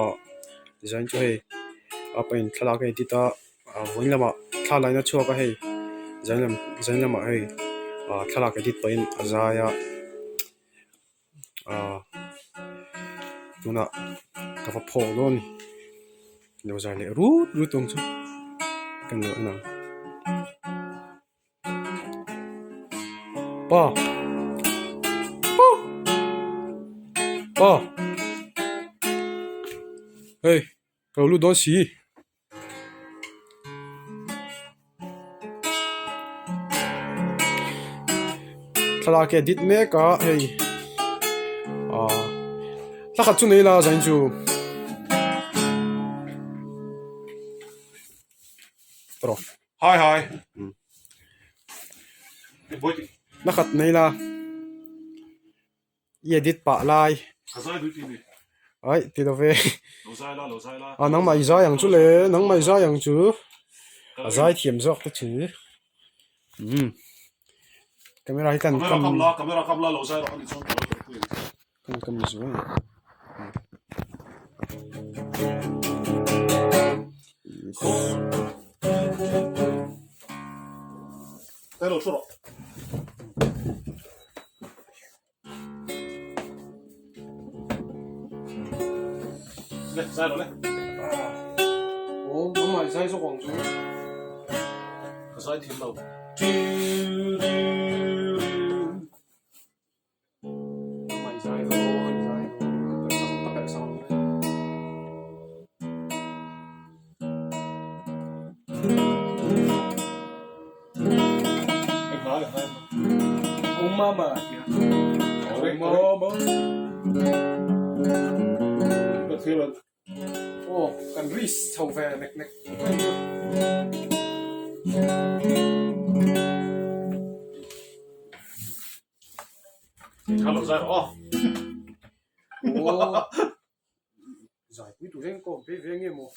ah design chu hei a pain thlalak a edit a ah vawiin lamah thla laina chhuak a hei zan lam zan lamah hei ah thlalak edit pahin a zai a ah tunah ka va phawk dawn a ni lo zai leh rut rut ang chu ka nuih ang. Pa pa pa hei ka lo lut dawn si. Thlalak hi a dit mek a hei ah hla khat chu nei ila zain chu. Hi hi. Hla khat nei la i edit pah lai. Ka zai duh tih ni. Ai ti lo ve. Lo zai la lo zai la. A nangmah i zai ang chu le nangmah i zai ang chu. A zai thiam zawk te chu. Umm camera hi kan Camera kam la camera kam la lo zai rawh ani chuan ka lo kalpui ang che. Kan kam zuang. Kai lo thu rawh. Le zai rawh le. Aw nangmah i zai zawk ang chu. Ka zai thiam lo. Aw kan risk chho ve nek nek mai chu. Hello zai rawh aw. Aw zai pui tur hian kawm phei ve nge maw.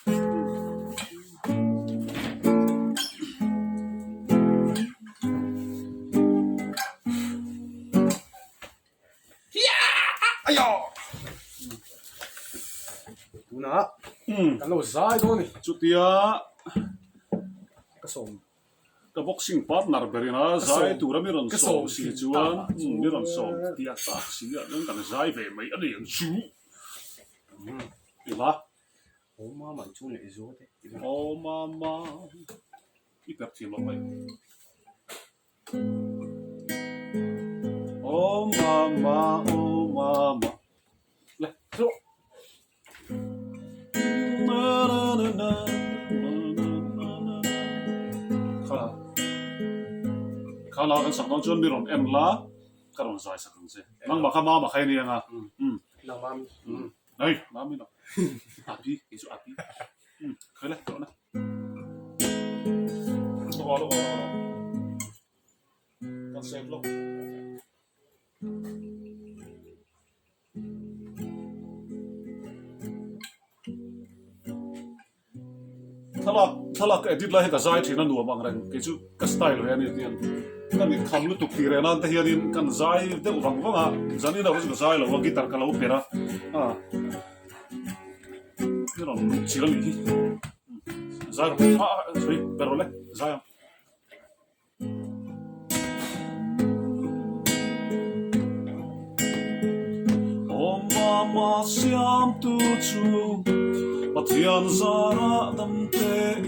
Tunah kan lo zai dawn a ni. Chutia ka sawm. Ka boxing partner berin a zai tura mi rawn sawm si chuan mi rawn sawm tia tak si ah chuan kan zai ve mai a ni ang chu. Ila. Aw mama i chu leh i zuat e. Aw mama i perh thiam lo mai. Aw mama aw mama le chu. Kha kha la kan sak dawn chuan mi rawn en la ka rawn zai sak ang che. Nangmah kha mama kha i ni ang a. Nang mami. Hei mami lo. Api kei chu api. Khawi le tawh na. Lo lo lo lo. Kan save lo. Thlalak thlalak ka edit lai hi ka zai thin a nuam ang reng kei chu ka style ve a ni tiang ka mit kham lutuk tih reh nan te hianin kan zai deuh vang vang a zanin erawh chu ka zai lo a guitar ka lo perh a ah i rawn luh chilh a nih hi zai rawh ah sawi ber rawh le zai ang. Aw mama siamtu chu Pathian zarah dam tein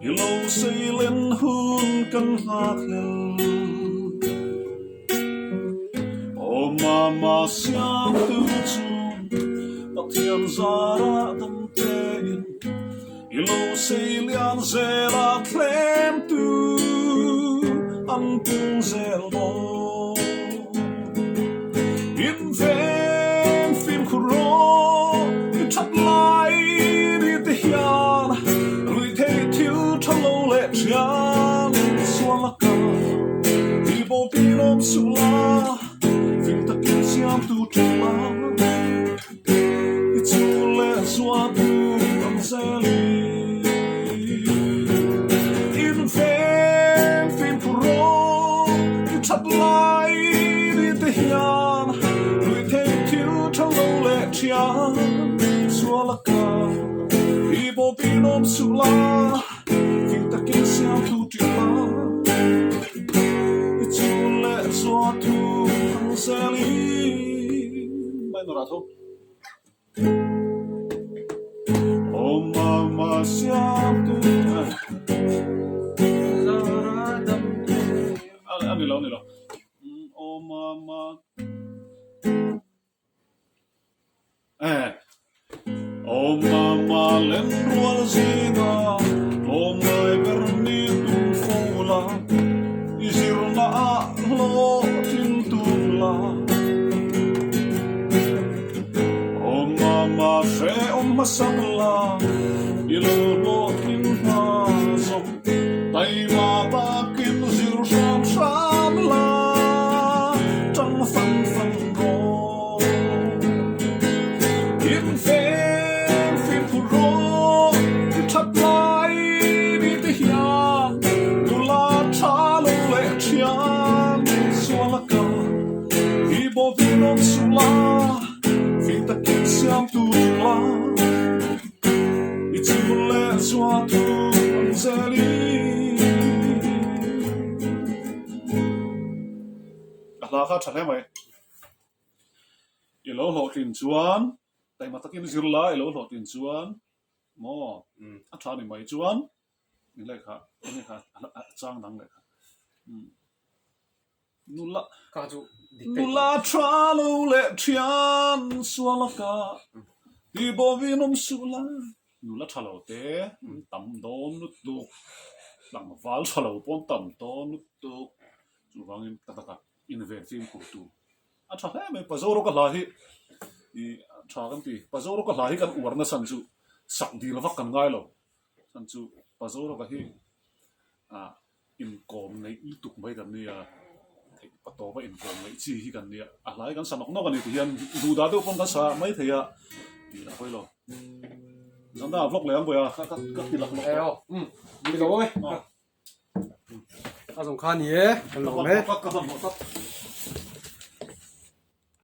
i lo seilen hun kan nghak hlel. Aw mama siamtu chu Pathian zarah dam tein I lo seilian zel a thlem tu an pung zel dawn. In veng fimkhur rawh i that lai ni te hian rui theih thil tha lo leh thian sual a kal i bo pi lawm suh la fing takin siamtu thin la. I chu leh zua tu ang zel i in veng fimkhur rawh i that lai ni te hian lui theih thil tha lo leh thian sual. laka i bawpin awm suh la, fing takin siam thu ṭih la. I chu leh zua thu ang zelin mai nawrah tho. Aw mama siam tu a ni lo a ni lo aw mama Aw mama len rual zinga tlawm ngai ber ni tum fo la i zirna ah hlawhtling tum la. Aw mama hrehawm hmasak la i lo hlawhtling hma zawk taima takin zir hram hram la tang fan fan rawh. In feng fimkhur rawh i that lai ni te hian nula tha lo leh thian sual a kal. I bawvin awm suh la, fing takin siam tur ṭhing la, i chhun leh zua thu ang zel i. A hla kha a ṭha hle mai. I lo hlawhtlin chuan, taima takin zir la i lo hlawhtlin chuan maw a ṭha ni mai chuan eng lehkha eng lehkha a chang dang lehkha. Nula nula tha lo leh thian sual a ka ti bawin awm suh la. Nula tha lo te an tam dawn lutuk, tlangval tha lo pawh an tam dawn lutuk. Chuvangin tak taka inven fimkhur tur a tha hle mai. Pazoro ka hla hi i tha kan ti. Pazoro ka hla hi kan uar nasa ang chu sak dil vak kan ngai lo. Chhan chu Pazoro ka hi ah Inkawm neih lutuk mai kan nia, theih patawpa inkawm neih chi hi kan nia, a hlai kan sa nawk nawk a ni ti hian duhdah deuh pawn kan sa mai thei a tih a hawi lo. Zanda a vlog leh ang vawi a, ka ka ti lak lawk tawh. Aw, umm, ni lo e. A zawng kha ni e, kan lawm e. Ka hmanhmawh tlat.